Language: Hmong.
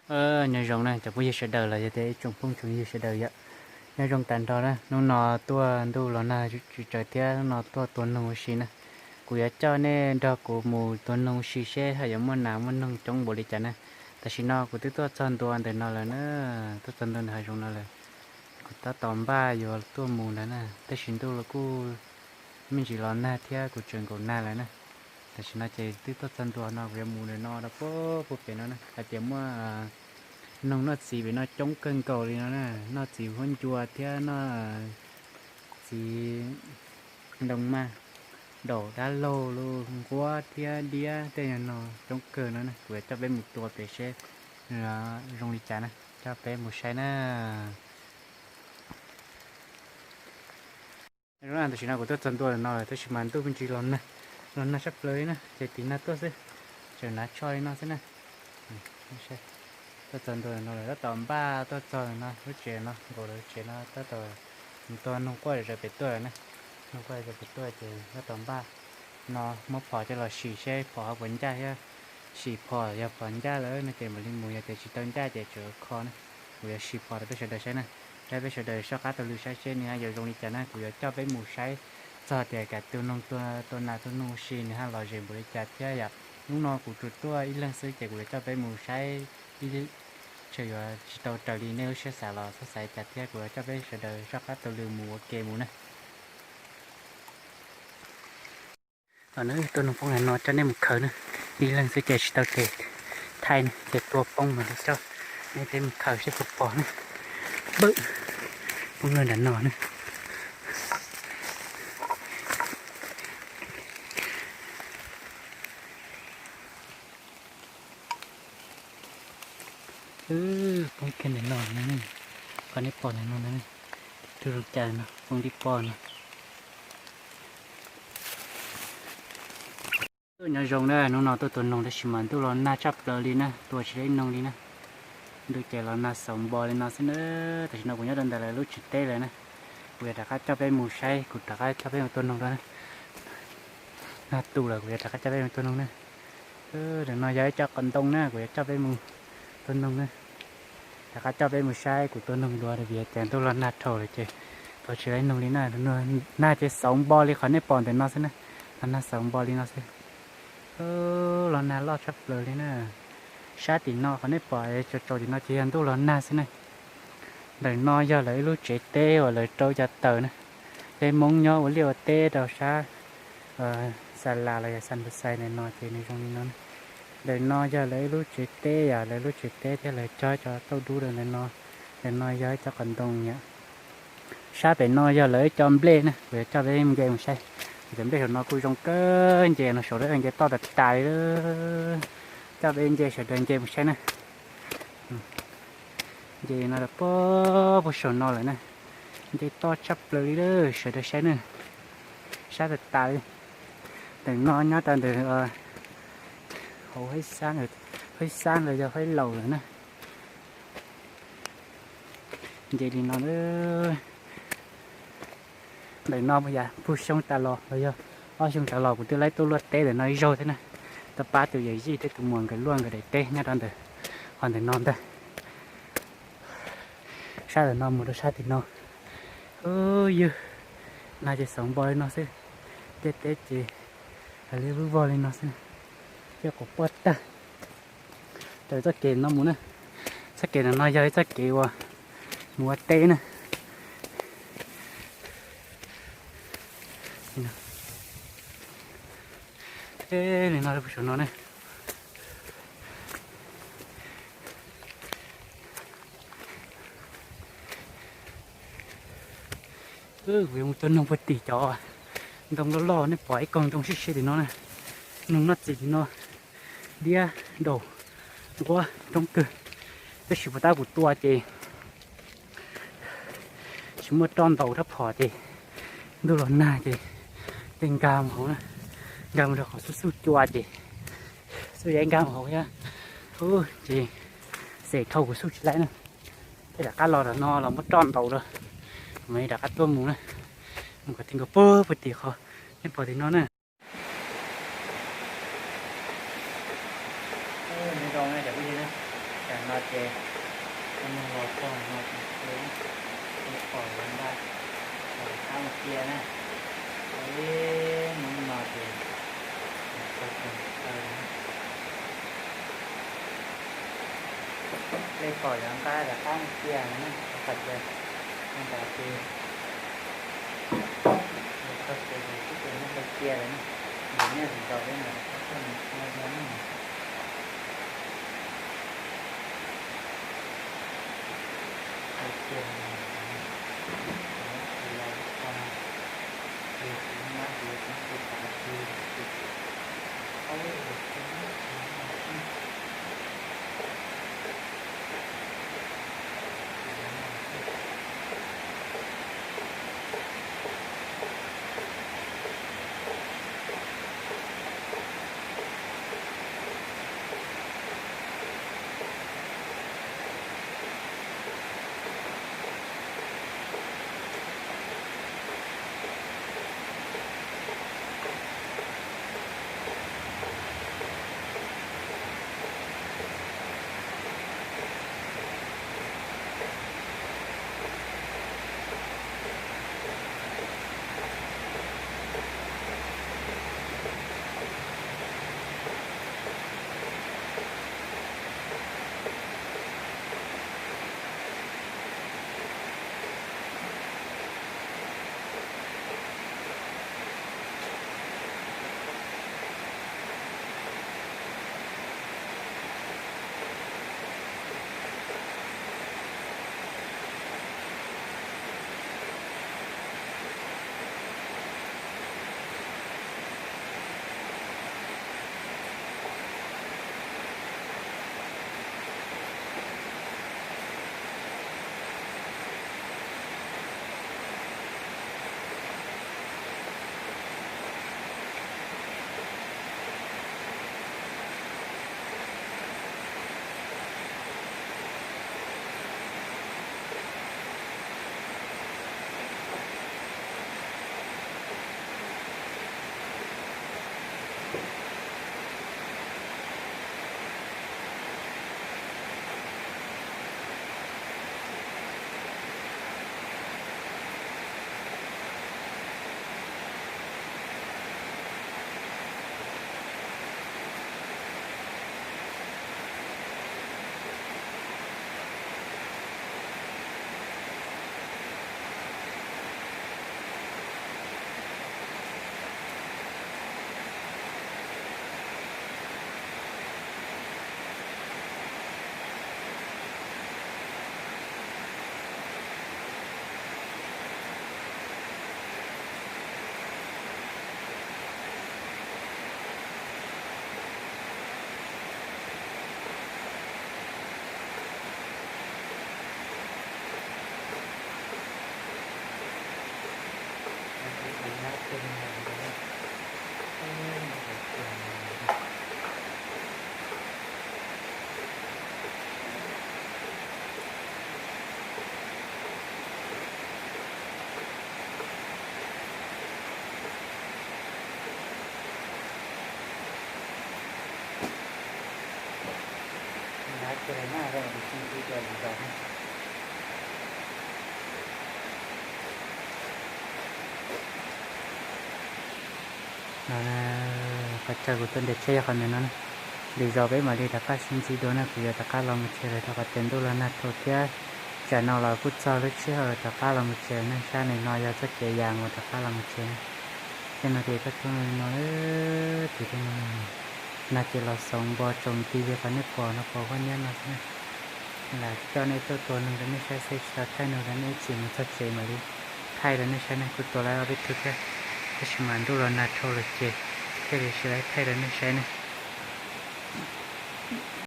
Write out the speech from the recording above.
Nyob zoo na cov phooj ywg sawv daws los yog tias ib tsoom phooj tsoom ywg sawv daws yom. Nyob zoo tag nrho na, hnub no tuaj ntuj los nag tsis tsaus thiab hnub no tuaj tua noog ua si na. Kuv yuav coj nej nrog kuv mus tua noog ua si seb ho yuav muaj nas muaj noog coob npaum li cas na. Tam sim no kuv twb tuaj txog ntua ntawm no lawm na, tuaj txog ntua ntawm hav zoov no lawm. Kuv tab tom npaj yuav tuaj mus ntag na, tab sis ntuj los kuj me ntsis los nag thiab kuv tseem nkaum nag lawm na. Tam sim no ces twb tuaj txog ntua no kuv yuav mus ntawm no rau puag pem no na, hais tias muaj noog noj txiv pem no coob kawg nkaus li no na, noj txiv huab ncua thiab noj txiv ntoo maj, daum dab laug, lub nquab thiab diab tej no coob kawg no na. Kuv yuav coj peb mus tua pem seb zoo li cas na, coj peb mus saib na. Tam sim no kuv tuaj txog ntua no lawm tab sis mas ntuj me ntsis los nag, los nag sab plaws li na, ces tiv nag tuaj xwb, tseem hnav tsho li no xwb na. Tuaj txog ntua no lawm tab tom npaj tuaj txog no lub tsev no nkaus lawm, lub tsev no tab tom tua noog quaj zom zaws pem tuaj na. Noog quaj zom zaws pem tuaj ces tab tom npaj no muab phom coj los sim seb phom ho puas ncaj thiab. Sim phom, yog phom ncaj lawm no ces mam li mus, yog tias tsis tau ncaj ces tseem kho na. Kuv yuav sim phom rau peb sawv daws saib na, saib peb sawv daws soj qab taug lw saib seb nws ho yuav zoo li cas na. Kuv yuav coj peb mus saib txog tias kam tua noog, tua nas tua noog ua si nws ho lom zem npaum li cas thiab yom. Hnub no kuv tsuas tuaj ib leeg xwb ces kuv yuav coj peb mus saib ib, tseem yuav tsis tau raws li nej lub siab xav los txhob xav li cas thiab, kuv yuav coj peb sawv daws soj qab taug lw mus ua ke mus na. Tua noog poob ntawm no coj nej mus khaws na, ib leeg xwb ces tsis tau tes thaij na, ces tua poob mas li coj nej peb mus khaws seb puas pom na. Npawm, poob nram no na. Poob kiag ntawm no na, qhov nej pom ntawm no na, tus zoo cas no poob tib pob no. Nyob zoo na, hnub no tuaj tua noog tab sis mas ntuj los nag tshaj plaws li na, tua tsis tau ib noog li na. Ntuj ces los nag xaus npo li no xwb na. Tam sim no kuv nyob rau ntawm lawv lub tsev teb lawm na, kuv yuav rov qab coj peb mus saib, kuv rov qab coj peb mus tua noog rau na. Nag tu lawm kuv yuav rov qab coj peb mus tua noog na. Ntawm no yog ib co qos ntoo na, kuv yuav coj peb mus tua noog na. Rov qab coj peb mus saib kuv tua noog dua vim tias ntuj los nag dhau lawm ces tua tsis tau ib noog li na. Nag ces xaus npo li qhov nej pom ntawm no xwb na, los nag xaus npo li no xwb. Los nag loj tshaj plaws li na. Sab tim no qhov nej pom tsaus tsaus tim no ces yog ntuj los nag xwb na. Ntawm no yog lawv ib lub tsev teb uas lawv rau cov taws na. Peb Hmoob nyob ua liaj ua teb rau sab xa las los yog xa npus xais ntawm no ces nws zoo li no na. Ntawm no yog lawv ib lub tsev teb, yog lawv lub tsev teb thiab lawv cog cov tauj dub rau ntawm no. Ntawm no yog ib co qos ntoo yom. Sab pem no yog lawv ib co nplej na, kuv yuav coj peb nce mus saib. Cov nplej saum no kuj zoo kawg, nce no saum lawv nce toj tas tas li. Coj peb nce sawv daws nce mus saib na. Nce no puag puag saum no lawm na. Nce toj tshaj plaws li lawm, sawv daws saib na. Sab tas tas li. Ntawm no nyob rau ntawm hauv Haib Xab, Haib Xab los yog Haib Laus lawm na. Nce li no na. Ntawm no yog puag xyoo tas los los yog ob xyoo tas los kuv twb laib tuaj luaj teb ntawm no ib zaug thiab na. Tuaj pab tus yawm yij thiab tus muam nkawd luaj nkawd daim teb nyob rau ntawm, qhov ntawm no ntag. Sab ntawm no mus rau sab tim no. Ub ywg, nag ces xaus npo li no xwb. Ntiaj teb ces hais li vwj vog li no xwb. Coj quas puag tag. Raws txoj kev no mus na. Txoj kev ntawm no yog ib txoj kev uas mus ua teb na. Li no, saum no ne. Kuv yuav mus tua noog puag tim cov ntoo loj loj, nej pom ib koog ntoo siab siab tim no na. Noog noj txiv tim no, diab daum nquab coob kawg. Tab sis puag ta kuv tua ces tsis muaj roj ntaus rab phom ces ntuj los nag ces tej nkag mus hauv na, nkag mus rau qhov xuj xuj cua ces xuj yav nkag mus hauv thiab. Ub, ces xem dhau kuv xuj tsis laib na. Tej rov qab los ntawm no los muab roj ntaus rau, mam li rov qab tuaj mus na. Mus kom txij nkaus puag puag tim qhov nej pom tim no na. Tam no ces kuv mus los txog no ces kuv pom lawv nqa rov qab mus cia na. Ib hnub no ces txog tseem taw na. Peb pom lawv nqa rov qab mus cia na, qhov tias ntawd ces txog ces lawv twb tias nej cia lawm na, ces nej zaum peb ntawd rov qab tuaj mus cia no na. No, qhov chaw kuv tuaj ntes tsheb yog qhov ntawm no. Lwm zaus peb mam li rov qab sib ntsib dua na, kuv yuav rov qab los mus tsev lawm rau qhov tias ntuj los nag rau thiab. Tsam no los kuj txog lub sij hawm rov qab los mus tsev lawm na, sab ntawm no yog txoj kev yas uas rov qab los mus tsev na. Tej no ces koj tub no li no, tim tej no na. No ces los xoov npo tsaus nti li qhov nej pom no, pom huab niab no xwb na. Lam coj nej tuaj tua noog rau nej saib xwb, tsis tau thaij noog rau nej, ib chim mus txog tsev mam li thaij rau nej saib ne. Kuj tua lawm ob peb tug thiab, tab sis mas ntuj los nag rau lawm ces thiaj li tsis tau thaij rau nej saib ne.